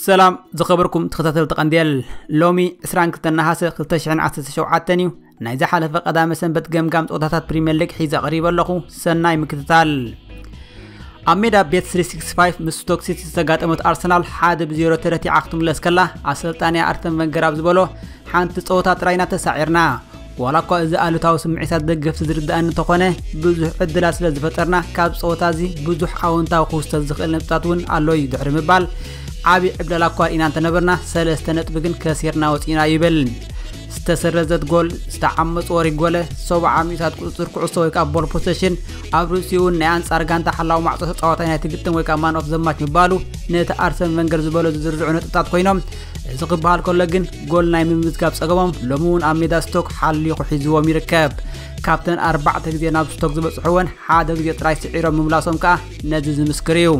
ሰላም ዝኸበርኩም ተኸታተልቲ ቀንዴል፣ ሎሚ ዕስራን ክልተን ነሓሰ ክልተ ሽሕን ዓሰርተ ሸውዓተን እዩ። ናይ ዝሓለፈ ቀዳመ ሰንበት ገምጋም ጸወታታት ፕሪምየር ሊግ ሒዘ ቀሪበ ኣለኹ። ሰናይ ምክትታል። ኣብ ሜዳ ቤት ስሪ ሲክስ ፋይቭ ምስ ስቶክ ሲቲ ዝተጋጠመት ኣርሰናል ሓደ ብዜሮ ተረቲዓ ክትምለስ ከላ፣ ኣሰልጣኒ ኣርሰን ቨንገር ኣብ ዝበሎ፣ ሓንቲ ጸወታ ጥራይ ኢና ተሳዒርና። ዋላ እኳ እዚ ኣሉታዊ ስምዒታት ደገፍቲ ዝርድኣኒ እንተኾነ፣ ብዙሕ ዕድላት ስለ ዝፈጠርና፣ ካብ ጸወታ እዚ ብዙሕ ኣወንታዊ ክውሰድ ዝኽእል ነጥብታት እውን ኣሎ እዩ ድሕሪ ምባል፣ ዓቢ ዕብለላ እኳ ርኢና እንተነበርና፣ ሰለስተ ነጥቢ ግን ከሲርና ወጺና ይብል። ዝተሰረዘት ጎል፣ ዝተዓመጹ ወሪግ ጎለ፣ ሰብዓ ሚእታት ቁጽጽር ኩዕሶ ወይ ከዓ ቦል ፖሰሽን፣ ኣብ ርእሲኡ እውን ናይ ኣንጻር ጋንታ ሓላዊ ማዕጾ ተጻዋታይ ናይቲ ግጥም ወይ ከዓ ማን ኦፍ ዘ ማች ምባሉ፣ ነቲ ኣርሰን ቨንገር ዝበሎ ዝዝርዝዑ ነጥብታት ኮይኖም፣ እዚ ክበሃል ከሎ ግን ጎል ናይ ምምዝጋብ ጸገሞም ሎሚ እውን ኣብ ሜዳ ስቶክ ሓሊኹ ሒዝዎም ይርከብ። ካብተን ኣርባዕተ ግዜ ናብ ስቶክ ዝበጽሕወን ሓደ ግዜ ጥራይ ስዒሮም ምምላሶም ከኣ ነዚ ዝምስክር እዩ።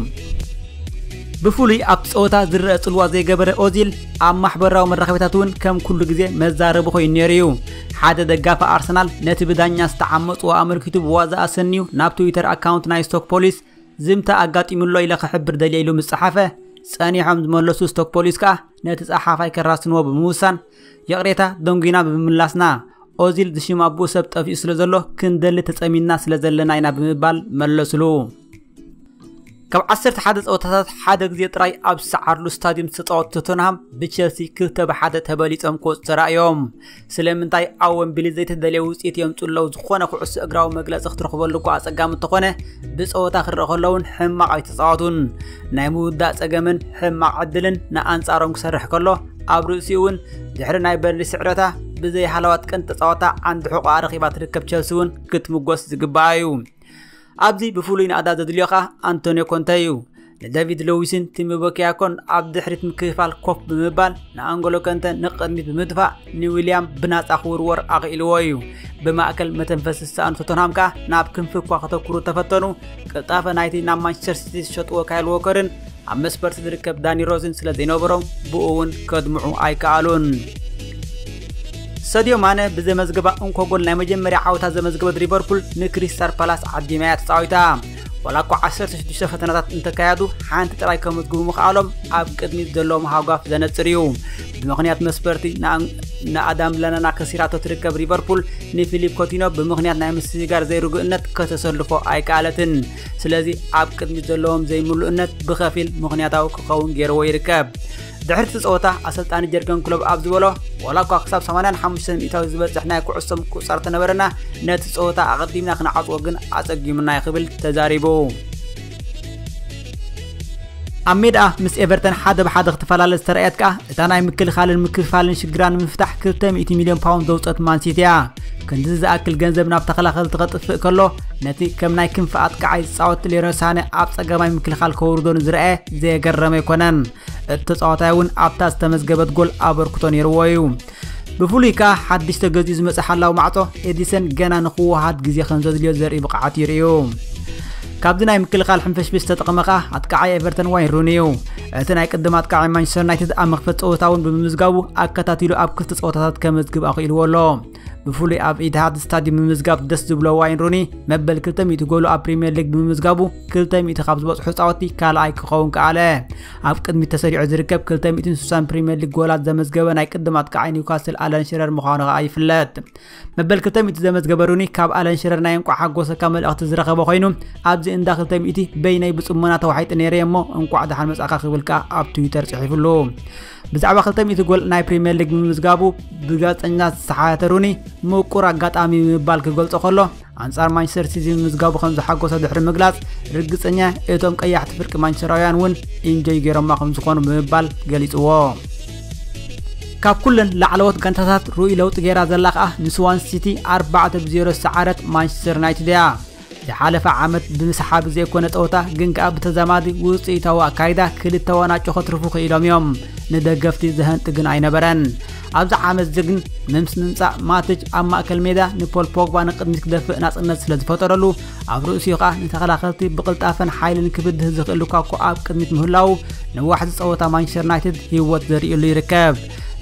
ብፍሉይ ኣብቲ ጸወታ ዝረአ ጽልዋ ዘይገበረ ኦዚል ኣብ ማሕበራዊ መራኸቢታት እውን ከም ኩሉ ግዜ መዛረቢ ኮይኑ ነይሩ እዩ። ሓደ ደጋፊ ኣርሰናል ነቲ ብዳኛ ዝተዓመጽዎ ኣመልኪቱ ብዋዛ ኣሰንዩ ናብ ትዊተር ኣካውንት ናይ ስቶክ ፖሊስ ዝምታ ኣጋጢሙሎ ኢለ ክሕብር ደልየ ኢሉ ምስ ጸሓፈ፣ ጸኒሖም ዝመለሱ ስቶክ ፖሊስ ከኣ ነቲ ጸሓፋይ ከራስንዎ ብምውሳን፣ ይቕሬታ ደንጉና ብምምላስና፣ ኦዚል ዝሽም ኣቦኡ ሰብ ጠፊኡ ስለ ዘሎ ክንደሊ ተጸሚና ስለ ዘለና ኢና ብምባል መለስሉ። ካብ ዓሰርተ ሓደ ጸወታታት ሓደ ግዜ ጥራይ ኣብ ዝሰዓርሉ ስታድዩም ዝተጻወቱ ቶተንሃም ብቸልሲ ክልተ ብሓደ ተበሊጾም ክወጹ ተራእዮም። ስለምንታይ ኣብ ወምብሊ ዘይተደልየ ውጽኢት የምጽኡ ኣለዉ? ዝኾነ ኩዕሶ እግራዊ መግለጺ ክትረኽበሉ እኳ ኣጸጋሚ እንተኾነ፣ ብጸወታ ክረአ ከሎ እውን ሕማቕ ኣይተጻወቱን። ናይ ምውዳእ ጸገምን ሕማቕ ዕድልን ንኣንጻሮም ክሰርሕ ከሎ፣ ኣብ ርእሲኡ እውን ድሕሪ ናይ በርንሊ ስዕረታ ብዘይ ሃለዋት ቀንዲ ተጻወታ ዓንዲ ሕቖኣ ረኺባ ትርከብ ቸልሲ እውን ክትምጎስ ዝግባኣ እዩ። ኣብዚ ብፍሉይ ናእዳ ዘድልዮ ከኣ ኣንቶኒዮ ኮንተ እዩ። ንደቪድ ሉዊስን ቲሚ ቦኪያኮን ኣብ ድሕሪት ምክፍፋል ኮፍ ብምባል፣ ንኣንጎሎ ከንተ ንቕድሚት ብምድፋእ ንዊልያም ብናጻ ክውርወር ኣኽኢልዎ እዩ። ብማእከል መተንፈሲ ዝሰኣኑ ቶተንሃም ከኣ ናብ ክንፊ እኳ ከተኩሩ ተፈተኑ፣ ቅልጣፈ ናይቲ ናብ ማንቸስተር ሲቲ ዝሸጥዎ ካይል ዎከርን ኣብ መስፈርቲ ዝርከብ ዳኒ ሮዝን ስለ ዘይነበሮም ብኡ እውን ከድምዑ ኣይከኣሉን። ሰድዮ ማነ ብዘመዝገባ እንኮ ጎል ናይ መጀመርያ ዓወታ ዘመዝገበት ሊቨርፑል ንክሪስታል ፓላስ ዓዲማያ ተጻዊታ። ዋላ እኳ ዓሰርተ ሽዱሽተ ፈተናታት እንተካየዱ ሓንቲ ጥራይ ከመዝግቡ ምኽኣሎም ኣብ ቅድሚት ዘለዎም ሃጓፍ ዘነጽር እዩ። ብምኽንያት መስፈርቲ ንኣን-፣ ንኣዳም ለናና ከሲራቶ ትርከብ ሊቨርፑል ንፊሊፕ ኮቲኖ ብምኽንያት ናይ ምስግጋር ዘይርጉእነት ከተሰልፎ ኣይከኣለትን። ስለዚ ኣብ ቅድሚት ዘለዎም ዘይምሉእነት ብኸፊል ምኽንያታዊ ክኸውን ገይርዎ ይርከብ። ድሕሪ እቲ ጸወታ ኣሰልጣኒ ጀርገን ክሎፕ ኣብ ዝበሎ፣ ዋላ እኳ ክሳብ ሰማንያን ሓሙሽተን ሚእታዊ ዝበጽሕ ናይ ኩዕሶ ምቁጽጻር ተነበረና፣ ነቲ ጸወታ ኣቐዲምና ክንዓጽዎ ግን ኣጸጊሙና እዩ ክብል ተዛሪቡ። ኣብ ሜዳ ምስ ኤቨርተን ሓደ ብሓደ ክትፈላለ ዝተረኣየት ከኣ፣ እታ ናይ ምክልኻልን ምክፍፋልን ሽግራ ንምፍታሕ ክልተ ሚእቲ ሚልዮን ፓውንድ ዘውጸት ማንሲቲ እያ። ክንድዚ ዝኣክል ገንዘብ ናብ ተኸላኸልቲ ከጥፍእ ከሎ፣ ነቲ ከም ናይ ክንፊ ኣጥቃዓይ ዝጻወት ሌሮይ ሳነ ኣብ ጸጋማይ ምክልኻል ከውርዶ ንዝረኣየ ዘየገረመ ኣይኮነን። እቲ ተጻዋታይ እውን ኣብታ ዝተመዝገበት ጎል ኣበርክቶ ነይርዎ እዩ። ብፍሉይ ከኣ ሓድሽ ተገዚኡ ዝመጽእ ሓላዊ ማዕጾ ኤዲሰን ገና ንኽወሃድ ግዜ ከም ዘድልዮ ዘርኢ ብቕዓት ይርእዩ። ካብዚ ናይ ምክልኻል ሕንፍሽፍሽ ዝተጠቕመ ከኣ ኣጥቃዓይ ኤቨርተን ዋይን ሩኒ እዩ። እቲ ናይ ቅድም ኣጥቃዓይ ማንቸስተር ዩናይትድ ኣብ መኽፈት ጸወታ እውን ብምምዝጋቡ ኣከታቲሉ ኣብ ክልተ ጸወታታት ከመዝግብ ኣኽኢልዎ ኣሎ። ብፍሉይ ኣብ ኢትሃድ ስታዲየም ብምምዝጋብ ደስ ዝብሎ ዋይን ሩኒ መበል ክልተ ሚእቲ ጎሉ ኣብ ፕሪምየር ሊግ ብምምዝጋቡ ክልተ ሚእቲ ካብ ዝበጽሑ ጻወቲ ካልኣይ ክኸውን ከኣለ። ኣብ ቅድሚት ተሰሪዑ ዝርከብ ክልተ ሚእትን ስሳን ፕሪምየር ሊግ ጎላት ዘመዝገበ ናይ ቅድም ኣጥቃዓይ ኒውካስል ኣለን ሽረር ምዃኑ ከኣ ይፍለጥ። መበል ክልተ ሚእቲ ዘመዝገበ ሩኒ ካብ ኣለን ሽረር ናይ እንቋዕ ሓጎሰካ መልእኽቲ ዝረኸበ ኮይኑ፣ ኣብዚ እንዳ ክልተ ሚእቲ በይነይ ብጽሞና ተዋሒጠ ነይረ እሞ እንቋዕ ደሓን መጻእካ ክብል ከኣ ኣብ ትዊተር ጽሒፉሉ። ብዛዕባ ክልተ ሚእቲ ጎል ናይ ፕሪምየር ሊግ ምምዝጋቡ ብጋዜጠኛ ዝተሓተተ ሩኒ፣ ምቁር ኣጋጣሚ ብምባል ክገልጾ ከሎ፣ ኣንጻር ማንቸስተር ሲቲ ምምዝጋቡ ከም ዝሓጎሶ ድሕሪ ምግላጽ፣ ርግጸኛ እቶም ቀያሕቲ ፍርቂ ማንቸስተራውያን እውን ኢንጆይ ገይሮማ ከም ዝኾኑ ብምባል ገሊጽዎ። ካብ ኩለን ላዕለዎት ጋንታታት ርኡይ ለውጢ ገይራ ዘላ ከኣ ንስዋን ሲቲ ኣርባዕተ ብዜሮ ዝሰዓረት ማንቸስተር ዩናይትድ እያ። ዝሓለፈ ዓመት ብምስሓብ ዘይኮነ ጸወታ ግን ከኣ ብተዛማዲ ውጽኢታዊ ኣካይዳ ክልተ ዋናጮ ከትርፉ ክኢሎም እዮም። ንደገፍቲ ዘህንጥ ግን ኣይነበረን። ኣብዚ ዓመት እዚ ግን ምስ ምምጻእ ማቲች ኣብ ማእከል ሜዳ ንፖል ፖግባ ንቕድሚት ክደፍእ ናጽነት ስለ ዝፈጠረሉ፣ ኣብ ርእሲኡ ከኣ ንተኸላኸልቲ ብቕልጣፈን ሓይልን ክብድህ ዝኽእል ሉካኩ ኣብ ቅድሚት ምህላዉ ንዋሕዚ ጸወታ ማንቸስተር ዩናይትድ ህይወት ዘርእየሉ ይርከብ።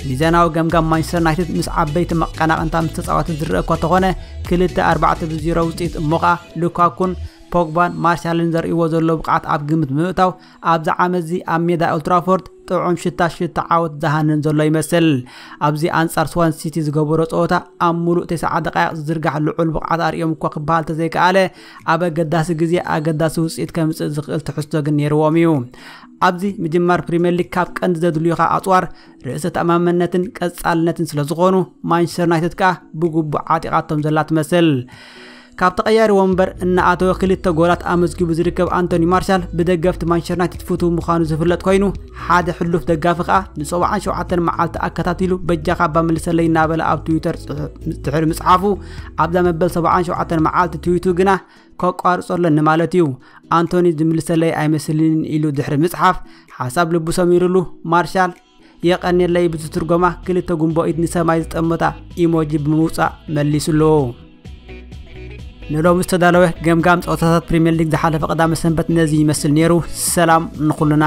ሚዛናዊ ገምጋም ማንቸስተር ዩናይትድ ምስ ዓበይቲ መቀናቕንታ ምስ ተጻወተ ዝረአ እኳ እንተኾነ፣ ክልተ ኣርባዕተ ብዜሮ ውጽኢት እሞ ከኣ ሉካኩን ፖግባን ማርሻልን ዘርእይዎ ዘሎ ብቕዓት ኣብ ግምት ብምእታው፣ ኣብዚ ዓመት እዚ ኣብ ሜዳ ኦልትራፎርድ ጥዑም ሽታ ሽታ ዓወት ዝሃንን ዘሎ ይመስል። ኣብዚ ኣንጻር ስዋን ሲቲ ዝገበሮ ጸወታ ኣብ ሙሉእ ተስዓ ደቃይቕ ዝዝርጋሕ ልዑል ብቕዓት ኣርእዮም እኳ ክበሃል ተዘይከኣለ፣ ኣብ ኣገዳሲ ግዜ ኣገዳሲ ውጽኢት ከምጽእ ዝኽእል ትሕዝቶ ግን ነይርዎም እዩ። ኣብዚ ምጅማር ፕሪምየር ሊግ ካብ ቀንዲ ዘድልዩኻ ኣጽዋር ርእሰ ተኣማመነትን ቀጻልነትን ስለ ዝኾኑ፣ ማንቸስተር ዩናይትድ ከኣ ብግቡእ ዓጢቓቶም ዘላ ትመስል። ካብ ተቐያሪ ወንበር እናኣተወ ክልተ ጎላት ኣመዝጊቡ ዝርከብ ኣንቶኒ ማርሻል ብደገፍቲ ማንቸስተር ዩናይትድ ፍቱው ምዃኑ ዝፍለጥ ኮይኑ፣ ሓደ ሕሉፍ ደጋፊ ከኣ ን77 መዓልቲ ኣከታቲሉ በጃኻ እባ ምልሰለይ እናበለ ኣብ ትዊተር ጽሑፍ ድሕሪ ምጽሓፉ፣ ኣብዛ መበል 77 መዓልቲ ትዊቱ ግና ከቋርጾ ኣለኒ ማለት እዩ። ኣንቶኒ ዝምልሰለይ ኣይመስልንን ኢሉ ድሕሪ ምጽሓፍ፣ ሓሳብ ልቡ ሰሚሩሉ ማርሻል የቐኔለይ ብዝትርጎማ ክልተ ጉንቦ ኢድ ንሰማይ ዝጠመታ ኢሞጂ ብምውጻእ መሊሱሉ። ንሎሚ ዝተዳለወ ገምጋም ጸወታታት ፕሪምየር ሊግ ዝሓለፈ ቀዳመ ሰንበት ነዚ ይመስል ነይሩ። ሰላም ንኹልና።